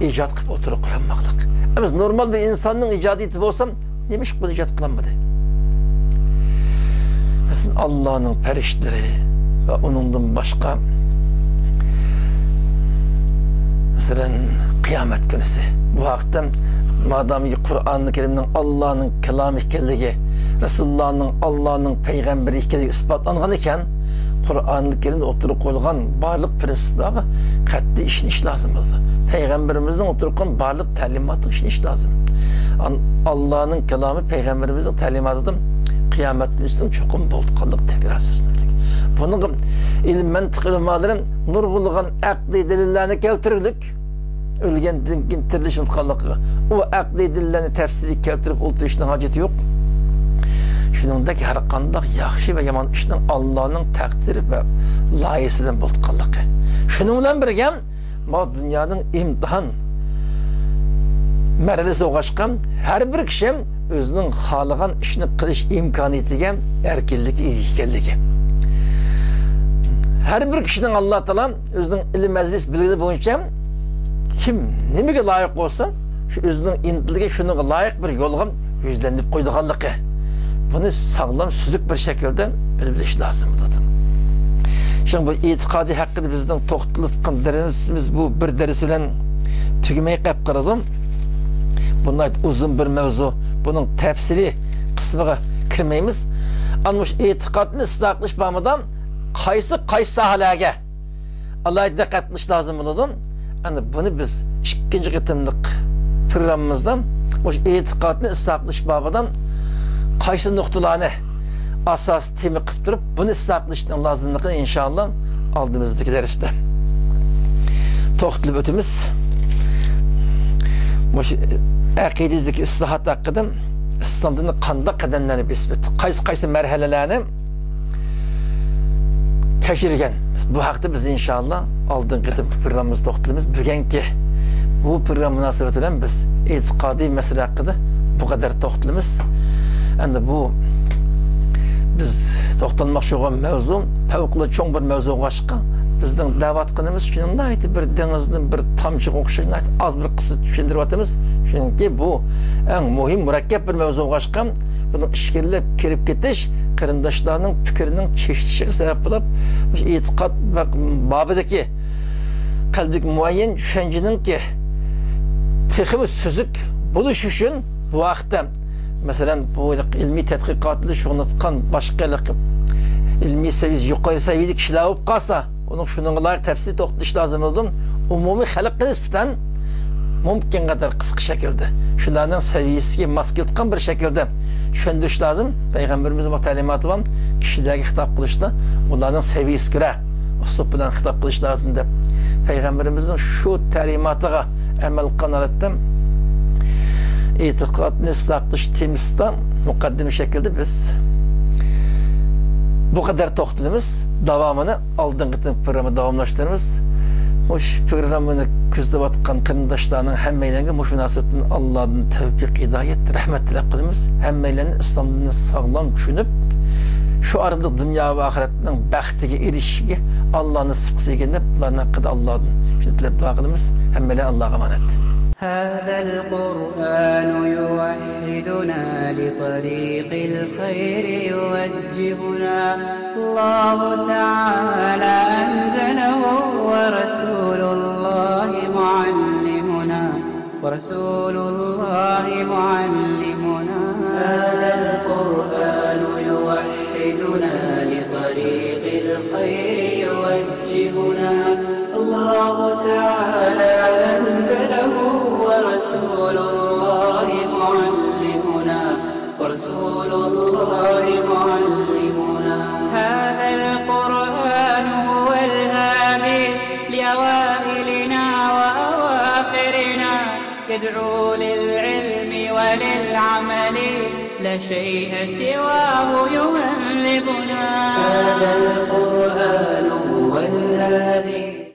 ئىجاد قىلىپ ئوتتۇرىغا قويالماقلىق. ئەمەس، نورمال بىر ئىنساننىڭ ئىجادىيىتى بولسا، نېمىشقا بۇنى ئىجاد قىلالمىدى؟ مەسىلەن، ئاللانىڭ پەرىشتىلىرى ۋە ئۇنىڭدىن باشقا، مەسىلەن، قىيامەت كۈنىسى. بۇ ھەقتە مادامكى قۇرئانى كەرىمنىڭ ئاللانىڭ كالامى ئىكەنلىكى، رەسۇلۇللانىڭ ئاللانىڭ پەيغەمبىرى ئىكەنلىكى ئىسپاتلانغان ئىكەن، قۇرئانى كەرىمدە ئوتتۇرىغا قويۇلغان بارلىق پىرىنسىپلارغا قەتئىي ئىشىنىش لازىم بولىدۇ. پەيغەمبىرىمىزنىڭ ئوتتۇرىغا قويغان بارلىق تەلىماتىغا ئىشىنىش لازىم. ئان-، ئاللانىڭ كالامى، پەيغەمبىرىمىزنىڭ تەلىماتىدا قىيامەت كۈنىسىنىڭ چوقۇم بولىدىغانلىقى تەكرار سۆزلىنىدۇ. بۇنىڭغا ئىلىم مەنتىق ئۆلىمالىرى نۇرغۇنلىغان ئەقلىي دەلىللەرنى كەلتۈرگۈلۈك، ئۆلگەندىن كېيىن تىرىلىش ئۇنتقانلىقىغا، ئۇ ئەقلىي دەلىللەرنى تەپسىلىي كەلتۈرۈپ ئولتۇرۇشنىڭ ھاجىتى يوق. شۇنىڭدەك ھەر قانداق ياخشى ۋە يامان ئىشنىڭ ئاللانىڭ تەقدىرى ۋە لايىھىسى بىلەن بولۇپ قالغانلىقى. شۇنىڭ بىلەن بىرگە، ما دۇنيانىڭ ئىمتىھان مەرھەلىسى بولغاچقا، ھەر بىر كىشى ئۆزىنىڭ خالىغان ئىشنى قىلىش ئىمكانىيىتىگە، ئەركىنلىككە ئىگە ئىكەنلىكى. ھەر بىر كىشىنىڭ ئاللا تائالا ئۆزىنىڭ ئىلىم مەجلىس بىلگىنى بويىچە كىم نېمىگە لايىق بولسا، شۇ ئۆزىنىڭ ئىنتىلگەن شۇنىڭغا لايىق بىر يولغا يۈزلەندۈرۈپ قويىدىغانلىقى. بۇنى ساغلام، سۈزۈك بىر شەكىلدە بىلىپ بىلىش لازىم بولىدۇ. شۇڭا بۇ ئېتىقادى ھەققىدە بىزنىڭ توختىلىۋاتقان دەرسىمىز بۇ بىر دەرس بىلەن تۈگىمەي قېلىپ قالىدۇ. بۇ ناھايىتى ئۇزۇن بىر مەۋزۇ. بۇنىڭ تەپسىلىي قىسمىغا كىرمەيمىز. ئەنە مۇشۇ ئېتىقادنى ئىسلاھ قىلىش بابىدا قايسى، قايسى ساھەلەرگە ئالاھىدە دىققەت قىلىش لازىم بولىدۇ. ئەنە بۇنى بىز ئىككىنچى قېتىملىق پروگراممىمىزدا مۇشۇ ئېتىقادنى ئىسلاھ قىلىش بابىدا قايسى نۇقتىلارنى ئاساسىي تېما قىلىپ تۇرۇپ، بۇنى ئىسلاھ قىلىشنىڭ لازىملىقىنى ئىنشائاللا ئالدىمىزدىكى دەرستە توختىلىپ ئۆتىمىز. مۇشۇ ئەقىدىدىكى ئىسلاھات ھەققىدە ئىسلام دىنى قانداق قەدەملەرنى بېسىپ ئۆتتى، قايسى، قايسى مەرھەلىلەرنى كەچۈرگەن. بۇ ھەقتە بىز ئىنشائاللا ئالدىنقى قېتىمقى پروگراممىمىزدا توختىلىمىز. بۈگۈنكى بۇ پروگرامما مۇناسىۋىتى بىلەن بىز ئېتىقادىي مەسىلە ھەققىدە بۇ قەدەر توختىلىمىز. ئەمدى بۇ بىز توختالماقچى بولغان مەۋزۇ پەۋقۇلئاددە چوڭ بىر مەۋزۇ بولغاچقا، بىزنىڭ دەۋاتقىنىمىز شۇنىڭ ناھايىتى بىر دېڭىزنىڭ بىر تامچىغا ئوخشاش ناھايىتى ئاز بىر قىسىم چۈشەندۈرۈۋاتىمىز. چۈنكى بۇ ئەڭ مۇھىم، مۇرەككەپ بىر مەۋزۇ بولغاچقا، بۇنىڭ ئىچكىرىلەپ كىرىپ كېتىش قېرىنداشلارنىڭ پىكرىنىڭ چېچىلىشىغا سەۋەب بولۇپ، مۇشۇ ئېتىقاد بابىدىكى قەلبىدىكى مۇئەييەن چۈشەنچىنىڭكى تېخىمۇ سۈزۈك بولۇشى ئۈچۈن بۇ ھەقتە، مەسىلەن، بۇ ئىلمىي تەتقىقات بىلەن شۇغۇللىنىۋاتقان باشقا ئىلمىي سەۋىيەسى يۇقىرى سەۋىيەدىكى كىشىلەر بولۇپ قالسا، ئۇنىڭ شۇنىڭغا لايىق تەپسىلىي توختىلىش لازىم بولىدۇ. ئومۇمىي خەلققە نىسبەتەن مۇمكىن قەدەر قىسقا شەكىلدە، شۇلارنىڭ سەۋىيەسىگە ماس كېلىدىغان بىر شەكىلدە چۈشەندۈرۈش لازىم. پەيغەمبىرىمىزنىڭ بۇ تەلىماتى بار، كىشىلەرگە خىتاب قىلىشتا ئۇلارنىڭ سەۋىيەسىگە كۆرە ئۇسلۇب بىلەن خىتاب قىلىش لازىم دەپ، پەيغەمبىرىمىزنىڭ شۇ تەلىماتىغا ئەمەل قىلغان ھالەتتە ئېتىقادنى ئىسلاھ قىلىش تېمىسىدا مۇقەددىمە شەكلىدە بىز بۇ قەدەر توختىلىمىز. داۋامىنى ئالدىنقى قېتىم پروگرامما داۋاملاشتۇرىمىز. مۇشۇ پروگراممىنى كۆزىتىۋاتقان قېرىنداشلارنىڭ ھەممەيلەنگە مۇشۇ مۇناسىۋەتتىن ئاللادىن تەۋپىق، ھىدايەت، رەھمەت تەلەپ قىلىمىز. ھەممەيلەننى ئىسلام دىنىنى ساغلام چۈشىنىپ، شۇ ئارىلىق دۇنيا ۋە ئاخىرەتنىڭ بەختىگە ئېرىشىشىگە ئاللا نېسىپ قىلسا ئىكەن دەپ، بۇلارنىڭ ھەققىدە ئاللادىن شۇنى تىلەپ دۇئا قىلىمىز. ھەممەيلەن ئاللاغا ئامانەت. هذا القرآن يوحدنا لطريق الخير يوجهنا. الله تعالى أنزله ورسول الله معلمنا. ورسول الله معلمنا. هذا القرآن يوحدنا لطريق الخير يوجهنا. الله تعالى أنزله ورسول الله معلمنا. ورسول الله معلمنا. هذا القرآن هو الهادي لأوائلنا وأواخرنا. يدعو للعلم وللعمل، لا شيء سواه يهذبنا. هذا القرآن هو الهادي.